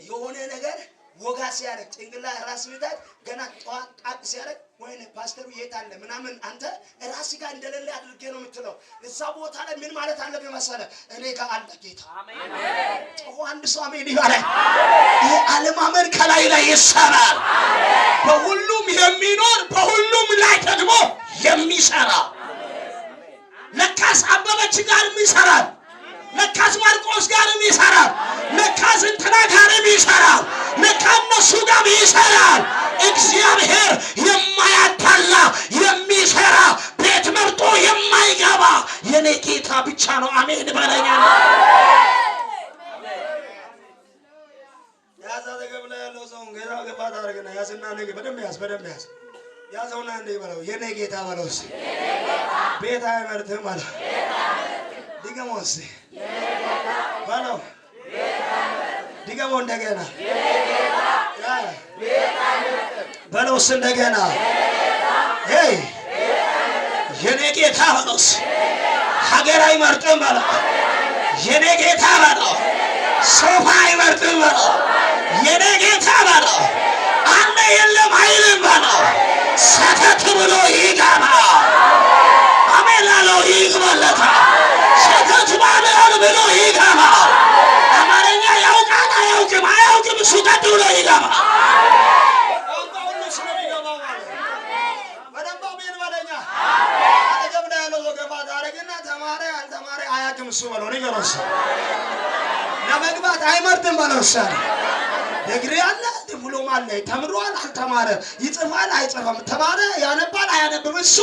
የሆነ ነገር ወጋ ሲያደርግ ጭንቅላት ራስ ምታት ገና ጠዋት ጣቅ ሲያደርግ ወይኔ ፓስተሩ የት አለ ምናምን አንተ ራስ ጋር እንደሌለ አድርጌ ነው የምትለው። እዛ ቦታ ላይ ምን ማለት አለብህ መሰለህ? እኔ ጋር አለ ጌታ። ጮሆ አንድ ሰው አሜን ይበላል። ይሄ አለማመን ከላይ ላይ ይሰራል። በሁሉም የሚኖር በሁሉም ላይ ደግሞ የሚሰራ ለካስ አበበች ጋርም ይሰራል። ለካስ ማርቆስ ጋርም ይሰራል። ለካስ እንትና ጋርም ይሰራል። ለካ እነሱ ጋርም ይሰራል። እግዚአብሔር የማያዳላ የሚሰራ ቤት መርጦ የማይገባ የኔ ጌታ ብቻ ነው። አሜን በለኛ። ያዝ፣ አጠገብ ላይ ያለው ሰውን ጌታ ገባ ታደርግና ያዝና ነገ በደንብ ያዝ፣ በደንብ ያዝ። ያዘውና እንዲህ በለው፣ የኔ ጌታ በለው እስኪ። ቤት አይመርጥም በለው። ድገመው እስኪ በለው። ድገመው እንደገና በለው እስኪ እንደገና። ሄይ የኔ ጌታ በለው እስኪ። ሀገር አይመርጥም በለው። የኔ ጌታ በለው። ሶፋ አይመርጥም በለው። የኔ ጌታ በለው። አለ የለም አይልም በለው። ሰተት ብሎ ይገባል። አሜን ላለው ይግባለታል። ሰተት ባለል ብሎ ይገባል። አማርኛ ያውቃል አያውቅም፣ አያውቅም እሱ ቀጥ ብሎ ይገባል። ቋንቋ ሁሉ ስለሚገባው ማለት ነው። በደንብ አሜን በለኛ። አጠገብ ላይ ያለው ሰው ገፋ ታደርግና ተማረ አልተማረ አያውቅም እሱ በለው። ንገረው እሱ ለመግባት አይመርጥም በለው። እሱ ዲግሪ አለ ዲፕሎማ አለ፣ ተምሯል አልተማረ፣ ይጽፋል አይጽፍም፣ ተማረ ያነባል አያነብም፣ እሱ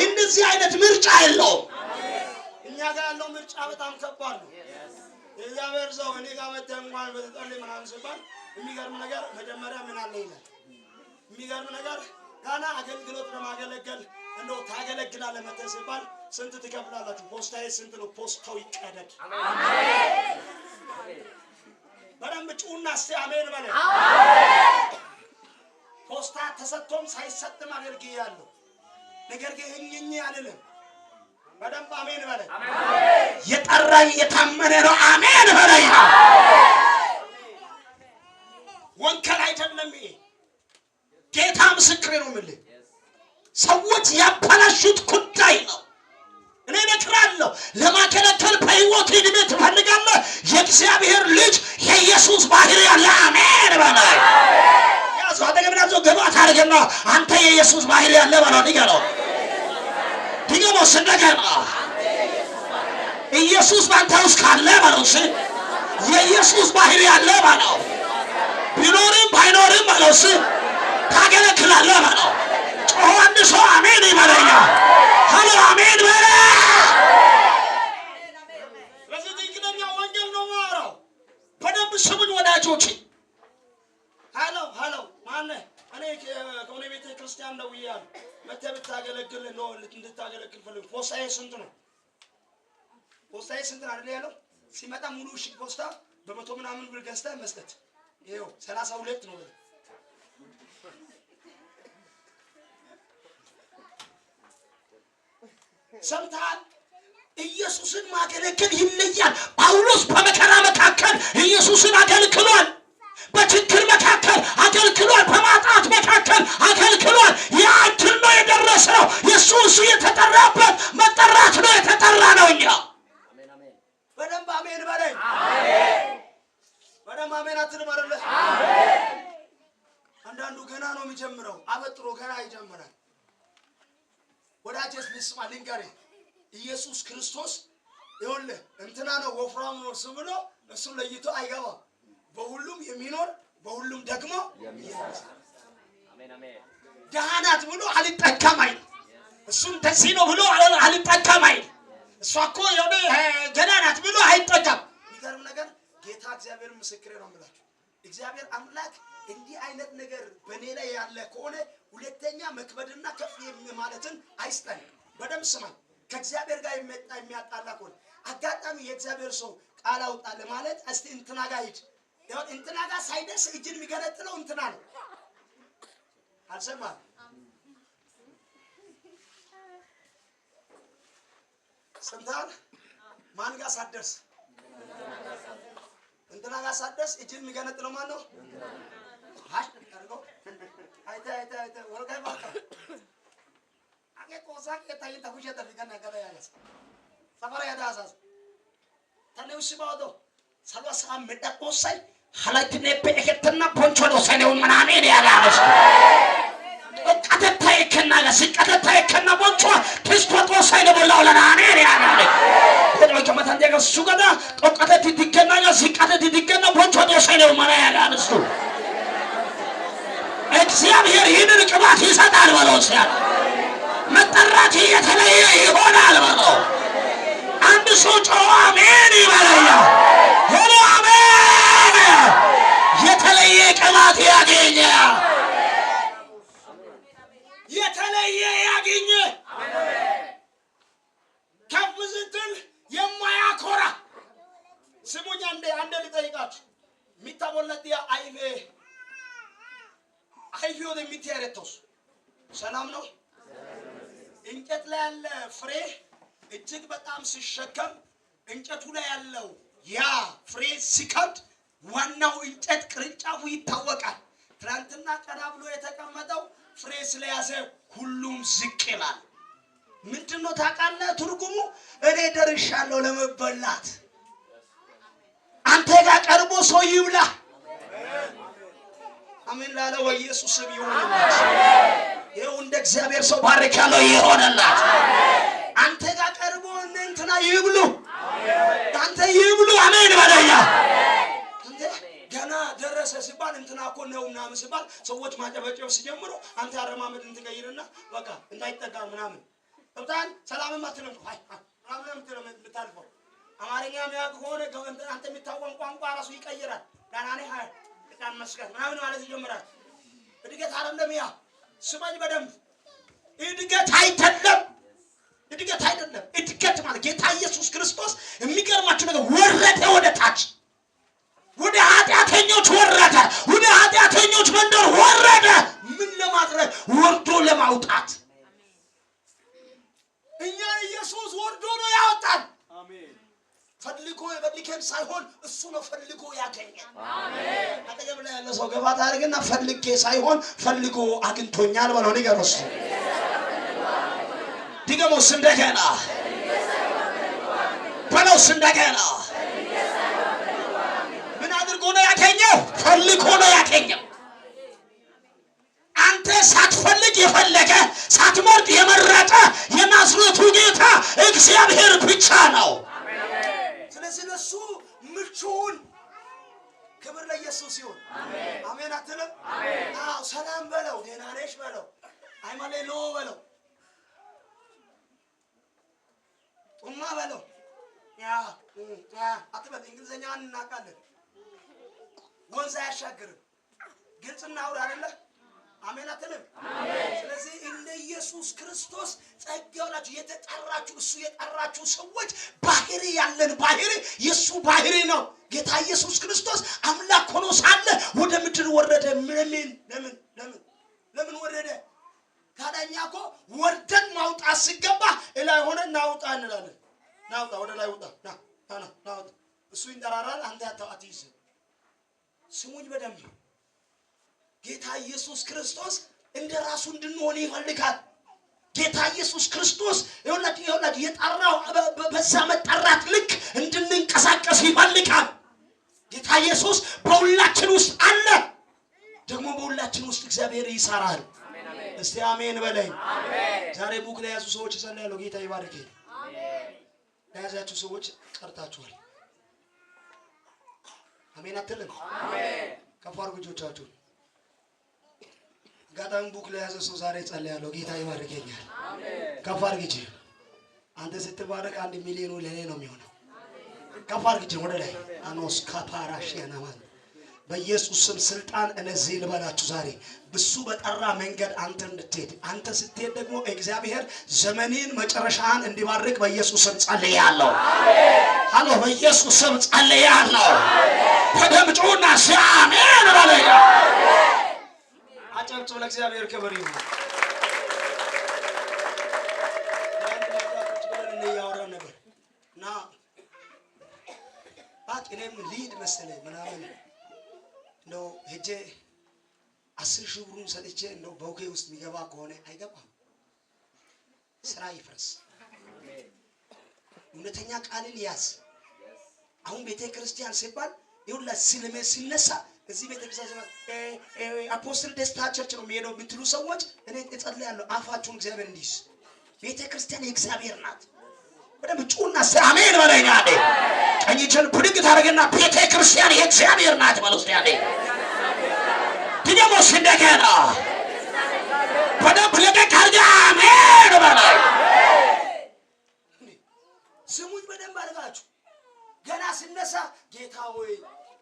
እንደዚህ አይነት ምርጫ የለውም። እኛ ጋር ያለው ምርጫ በጣም ከባድ ነው። የእግዚአብሔር ሰው እኔ ጋር መተህ እንኳን በተጠልይ ምናምን ሲባል የሚገርም ነገር መጀመሪያ ምን አለ ይላል። የሚገርም ነገር ገና አገልግሎት ለማገለገል እንደው ታገለግላለህ መተህ ሲባል ስንት ትከፍላላችሁ? ፖስታዬ ስንት ነው? ፖስታው ይቀደድ። በደንብ ጩና እስቲ አሜን በለ። ፖስታ ተሰጥቶም ሳይሰጥም አገልግያለሁ። ነገር ግን እኝኝ አልልም። በደንብ አሜን በለ። የጠራኝ የታመነ ነው። አሜን በለኛ። ወንከል አይደለም ይሄ። ጌታ ምስክሬ ነው የምልህ። ሰዎች ያበላሹት ጉዳይ ነው። እኔ እመክራለሁ፣ ለማገለገል በሕይወት ዕድሜ ትፈልጋለህ። የእግዚአብሔር ልጅ የኢየሱስ ባህሪ ያለ አሜን በላይ ያዙ። አጠገብህ ያዘው ገባ ታደርግና አንተ የኢየሱስ ባህሪ ያለ በለው። ንገረው፣ ድገመው እንደገና። ኢየሱስ በአንተ ውስጥ ካለ በለው። እሺ የኢየሱስ ባህሪ ያለ በለው። ቢኖርም ባይኖርም በለው። እሺ ታገለግላለህ በለው። ጮሆ አንድ ሰው አሜን ይበለኛ። ሀሎ አሜን በለ። ስለዚህ ትክክለኛ ወንጌል ነው የማወራው። በደንብ ስሙኝ ወዳጆቼ። ሀሎ ሀሎ፣ ማነህ? እኔ ከሆነ ቤተ ክርስቲያን ደውያለሁ። መተህ ብታገለግል ነው እንድታገለግል ፈልግ። ፖስታዬ ስንት ነው? ፖስታዬ ስንት ነው አይደል ያለው? ሲመጣ ሙሉ እሽግ ፖስታ በመቶ ምናምን ብር ገዝተህ መስጠት። ይኸው 32 ነው። ሰምተሃል? ኢየሱስን ማገለገል ይለያል። ጳውሎስ በመከራ መካከል ኢየሱስን አገልግሏል። በችግር መካከል አገልግሏል። በማጣት መካከል አገልግሏል። ያ እድል ነው የደረሰው። የሱ እሱ የተጠራበት መጠራት ነው የተጠራ ነው። እኛ በደንብ አሜን በለኝ። በደንብ አሜን አትልም አይደለ? አንዳንዱ ገና ነው የሚጀምረው፣ አበጥሮ ገና ይጀምራል። ወዳጄስ ልስማ ልንገርህ፣ ኢየሱስ ክርስቶስ ይኸውልህ እንትና ነው ወፍራም ነው እሱ ብሎ እሱ ለይቶ አይገባም። በሁሉም የሚኖር በሁሉም ደግሞ ደሃ ናት ብሎ አልጠቀም አይል። እሱ እንደዚህ ነው ብሎ አልጠቀም አይል። እሷ እኮ የሆነ ገና ናት ብሎ አይጠቀም። የሚገርም ነገር ጌታ እግዚአብሔር ምስክሬ ነው የምላችሁ። እግዚአብሔር አምላክ እንዲህ አይነት ነገር በእኔ ላይ ያለ ከሆነ ሁለተኛ መክበድና ከፍ ማለትን አይስጠን። በደንብ ስማኝ። ከእግዚአብሔር ጋር የሚመጣ የሚያጣላ ከሆነ አጋጣሚ የእግዚአብሔር ሰው ቃል አውጣ ለማለት እስቲ እንትና ጋር ሂድ። ይኸው እንትና ጋር ሳይደርስ እጅን የሚገነጥለው እንትና ነው። አልሰማህም? ሰምተሃል? ማን ጋር ሳትደርስ እንትና ጋር ሳትደርስ እጅን የሚገነጥለው ማን ነው? ሀሽ አድርገው አይተህ አይተህ አይተህ ወርቃይ ባካ አቄ ቆሳ ቄታ ይንተ ኩሸ ተፊከና ገዳ ያለስ ሰፈራ ያዳሳስ ታኔው ሲባዶ ሰልዋ ሰዓ medha Xoossay ha laytti neeppe ekettenna bonchcho Xoossay new immana amen yaagaas. Xoqqatettay ekkennaagaa ziqqatettay ekkenna bonchchuwa Kiristtoos Xoossay ne bolla olana amen yaagaas. Kodoykka matan diyagaa sugada xoqqatetti diggennaagaa ziqqatetti diggenna bonchchuwa Xoossay new immana yaagaas. እግዚአብሔር ይህንን ቅባት ይሰጣል በለው። ሲያል መጠራት የተለየ ይሆናል በለው። አንድ ሰው ጮኾ አሜን ይበለኛ። ሄሎ አሜን። የተለየ ቅባት ያገኘ፣ የተለየ ያገኘ፣ ከፍ ስትል የማያኮራ። ስሙኝ፣ አንዴ አንዴ ልጠይቃችሁ። Mitta bolla diya ayfe ayfiyoode mitti erettoos ሰላም ነው። እንጨት ላይ ያለ ፍሬ እጅግ በጣም ሲሸከም እንጨቱ ላይ ያለው ያ ፍሬ ሲከብድ ዋናው እንጨት ቅርንጫፉ ይታወቃል። ትናንትና ቀና ብሎ የተቀመጠው ፍሬ ስለያዘ ሁሉም ዝቅ ይላል። ምንድን ነው ታውቃለህ? ትርጉሙ እኔ ደርሻለሁ ለመበላት፣ አንተ ጋር ቀርቦ ሰው ይብላ። አሜን ላለው በኢየሱስ ስም ይሁንላት። ይኸው እንደ እግዚአብሔር ሰው ባርካለሁ፣ ይሆንላት። አንተ ጋር ቀርቦ እነ እንትና ይብሉ፣ አንተ ይብሉ። አሜን በለኛ። አንተ ገና ደረሰ ሲባል እንትና እኮ ነው ምናምን ሲባል ሰዎች ማጨበጨብ ሲጀምሩ አንተ አረማመድ እንትቀይርና በቃ እንዳይጠጋ ምናምን ገብቶሃል። ሰላምም አትልም፣ አይ ምናምን የምትለው የምታልፈው አማርኛ የሚያውቅ ከሆነ አንተ የሚታወቅ ቋንቋ ራሱ ይቀይራል። ደህና ነህ? አይ በጣም መስገን ምናምን ማለት ይጀምራል። እድገት አይደለም ያ። ስማኝ በደንብ፣ እድገት አይደለም። እድገት አይደለም። እድገት ማለት ጌታ ኢየሱስ ክርስቶስ የሚገርማችሁ ነገር ወረደ ወደ ታች፣ ወደ ኃጢአተኞች ወረደ፣ ወደ ኃጢአተኞች መንደር ወረደ። ምን ለማድረግ? ወርዶ ለማውጣት። እኛ ኢየሱስ ወርዶ ነው ያወጣን። ፈልጎ ፈልጌን ሳይሆን እሱ ነው ፈልጎ ያገኘን። አጠገብ ላይ ያለ ሰው ገባ ታደርግና ፈልጌ ሳይሆን ፈልጎ አግኝቶኛል በለው። ንገረው እስኪ፣ ድገመውስ እንደገና በለውስ እንደገና። ምን አድርጎ ነው ያገኘው? ፈልጎ ነው ያገኘው። አንተ ሳትፈልግ የፈለገ፣ ሳትመርጥ የመረጠ የናዝሬቱ ጌታ እግዚአብሔር ብቻ ነው። ስለዚህ ለሱ ምቹውን ክብር ለኢየሱስ ይሁን። አሜን አትልም? አዎ ሰላም በለው፣ ደህና ነሽ በለው፣ አይማሌሎ በለው፣ ጡማ በለው፣ ያ ያ አትበል። እንግሊዝኛ እናውቃለን። ወንዝ አያሻግርም። ግልጽ እናውራ አይደለ? አሜን አትልም? ስለዚህ እንደ ኢየሱስ ክርስቶስ ጸጋው ናችሁ የተጠራችሁ፣ እሱ የጠራችሁ ሰዎች ባህሪ ያለን ባህሪ የእሱ ባህሪ ነው። ጌታ ኢየሱስ ክርስቶስ አምላክ ሆኖ ሳለ ወደ ምድር ወረደ። ለምን ለምን ለምን ለምን ወረደ? ታዲያ እኛ እኮ ወርደን ማውጣት ሲገባ እላይ ሆነ ናውጣ እንላለን። ናውጣ፣ ወደ ላይ ውጣ፣ ና ና ና ናውጣ። እሱ ይንጠራራል፣ አንተ አትይዝም። ስሙኝ በደንብ፣ ጌታ ኢየሱስ ክርስቶስ እንደ ራሱ እንድንሆን ይፈልጋል። ጌታ ኢየሱስ ክርስቶስ ይኸውላችሁ ይኸውላችሁ የጠራው በዛ መጠራት ልክ እንድንንቀሳቀስ ይፈልጋል። ጌታ ኢየሱስ በሁላችን ውስጥ አለ። ደግሞ በሁላችን ውስጥ እግዚአብሔር ይሰራል። እስቲ አሜን በለኝ። ዛሬ book ለያዙ ሰዎች እጸልያለሁ። ጌታ ይባርክ። ለያዛችሁ ሰዎች ቀርታችኋል። አሜን አትልም? ከፍ አድርጉ እጆቻችሁን። አጋጣሚ book ለያዘ ሰው ዛሬ እጸልያለሁ። ጌታ ይባርከኛል። ከፍ አድርግ እጅህን። አንተ ስትባረክ 1 ሚሊዮኑ ለእኔ ነው የሚሆነው። ከፍ አድርግ እጅህን ወደ ላይ። አኖስ ካፓራሽያናማን በኢየሱስ ስም ስልጣን እነዚህ ልበላችሁ፣ ዛሬ ብሱ በጠራ መንገድ አንተ እንድትሄድ፣ አንተ ስትሄድ ደግሞ እግዚአብሔር ዘመኔን መጨረሻህን እንዲባርክ በኢየሱስ ስም ጸልያለሁ። ሃሎ፣ በኢየሱስ ስም ጸልያለሁ። በደምብ ጩኹና አሜን በለኛ። አጨብጭብ፣ ለእግዚአብሔር ክብር ይሁን። ትናንት ማታ ቁጭ ብለን እያወራን ነበር እና እባክህ እኔም ልሂድ መሰለኝ። እንደው ሄጄ 10,000 ብሩን ሰጥቼ እንደው በውኬ ውስጥ የሚገባ ከሆነ አይገባም። ስራ ይፍረስ። እውነተኛ ቃልን ያዝ። አሁን ቤተ ክርስቲያን ሲባል ይሁላ ስልሜ ሲነሳ እዚህ ቤተ ክርስቲያን ሲባል Apostle ደስታ church ነው የሚሄደው የምትሉ ሰዎች እኔ እጸልያለሁ፣ አፋችሁን እግዚአብሔር እንዲይዝ። ቤተ ክርስቲያን የእግዚአብሔር ናት። በደንብ ጩና አሜን በለኛ። አንዴ ቀኝ እጅህን ብድግ ታደርግና ቤተ ክርስቲያን የእግዚአብሔር ናት በለው እስቲ አንዴ። ድገሞስ እንደገና በደንብ ለቀቅ አድርገህ አሜን በለኝ። ስሙኝ በደንብ አድርጋችሁ። ገና ስነሳ ጌታ ሆይ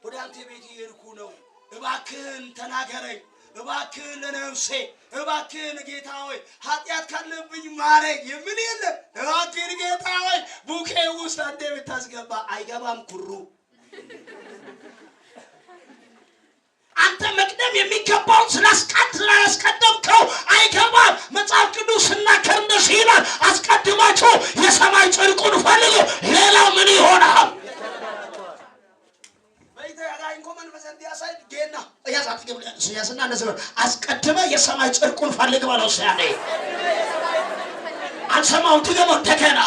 ወደ አንተ ቤት እየሄድኩ ነው፣ እባክህን ተናገረኝ፣ እባክህን ለነፍሴ፣ እባክህን ጌታ ሆይ ኃጢአት ካለብኝ ማረኝ የምን የለም። እባክህን ጌታ ሆይ ቡኬ ውስጥ አንዴ ብታስገባ አይገባም ኩሩ። አንተ መቅደም የሚገባውን ስላስቀደምከው አይገባም። መጽሐፍ ቅዱስ ሲናገር እንደዚህ ይላል፣ አስቀድማችሁ የሰማይ ጽድቁን ፈልጉ፣ ሌላው ምን ይሆናል? አስቀድመ የሰማይ ጽድቁን ፈልግ በለው። እስኪ አንዴ አልሰማሁም። ድገመው እንደገና።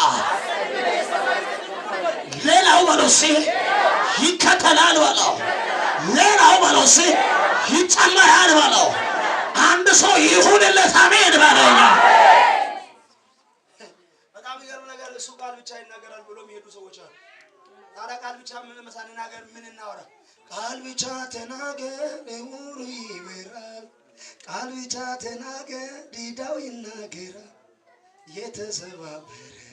ሌላው በለው እስኪ ይከተላል በለው። ሌላው በለው እስኪ ይጨመራል በለው። አንድ ሰው ይሁንለት አሜን በለኛ። በጣም የሚገርም ነገር እሱ ቃል ብቻ ይናገራል ብሎ የሚሄዱ ሰዎች አሉ። ታዲያ ቃል ብቻ ምን ሳንናገር ምን እናወራ? ቃል ብቻ ተናገር ዕውሩ ይበራል። ቃል ብቻ ተናገር ዲዳው ይናገራል። የተሰባበረ